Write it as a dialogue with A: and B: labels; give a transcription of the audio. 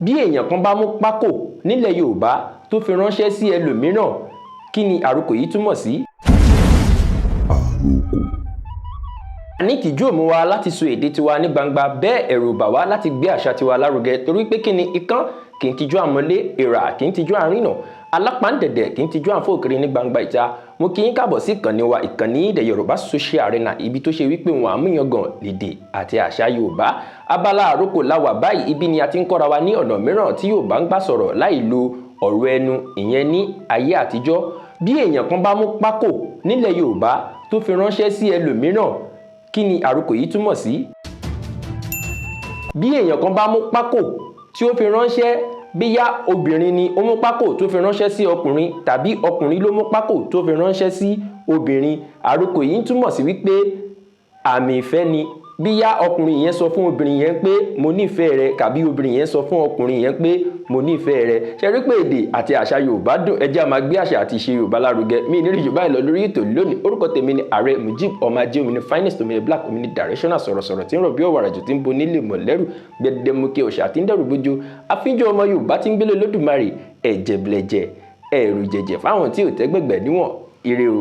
A: Bí èèyàn kan bá mú pákò nílẹ̀ Yorùbá tó fi ránṣẹ́ sí ẹlòmíràn, kí ni àrokò yìí túmọ̀ sí?
B: Àrokò.
A: Ní ìtìjú ò mú wa láti sọ èdè tiwa ní gbangba, bẹ́ẹ̀ ẹ̀rù ò bà wá láti gbé àṣà tiwa lárugẹ, torí pé kí ni? Ikán kì í tijú àmọ́lé, èèrà kì í tijú àrìnà, alápáǹdẹ̀dẹ̀ kì í tijú àǹfòkiri ní gbangba ìta. Mo kí yín káàbọ̀ sí ìkànnì wa, ìkànnì The Yorùbá Social Arena, ibi tó ṣe wípé wọn àmúyangàn lédè àti àṣà Yorùbá. Abala àrokò la wà báyìí. Ibi ni a ti ń kọ́ra wa ní ọ̀nà mìíràn tí Yorùbá ń gbà sọ̀rọ̀ láì lo ọ̀rọ̀ ẹnu, ìyẹn ní ayé àtijọ́. Bí èèyàn kan bá mú pákò nílẹ̀ Yorùbá tó fi ránṣẹ́ sí ẹlòmíràn, kí ni àrokò yìí túmọ̀ sí? Bí èèyàn kan bá mú pákò tí ó fi ránṣẹ́, bíyá obìnrin ni ó mú pákò tó fi ránṣẹ́ sí ọkùnrin, tàbí ọkùnrin ló mú pákò tó fi ránṣẹ́ sí obìnrin, àrokò yìí ń túmọ̀ sí wípé àmì ìfẹ́ ni. Bíyá ọkùnrin yẹn sọ fún obìnrin yẹn pé mo nífẹ̀ẹ́ rẹ, tàbí obìnrin yẹn sọ fún ọkùnrin yẹn pé mo nífẹ̀ẹ́ rẹ. Ṣe rí pé èdè àti àṣà Yorùbá dùn? Ẹ jẹ́ á máa gbé àṣà àti ìṣe Yorùbá lárugẹ. Mi ní rí Yorùbá ìlọ lórí ètò lónìí. Orúkọ tèmi ni Ààrẹ Mujib ọmọ ajé omi ní finest, omi ní black, omi ní directional sọ̀rọ̀sọ̀rọ̀ tí ń rọ̀ bí ọ̀wàrà jù, tí ń bo nílé mọ̀lẹ́rù gbẹdẹmukẹ òṣà tí ń dẹ̀rù bójú àfíjọ ọmọ Yorùbá tí ń gbélé Olódùmarè ẹ̀jẹ̀ blẹ̀jẹ̀ ẹ̀rù jẹ̀jẹ̀ fáwọn tí ò tẹ́gbẹ̀gbẹ̀ níwọ̀n. Ire o.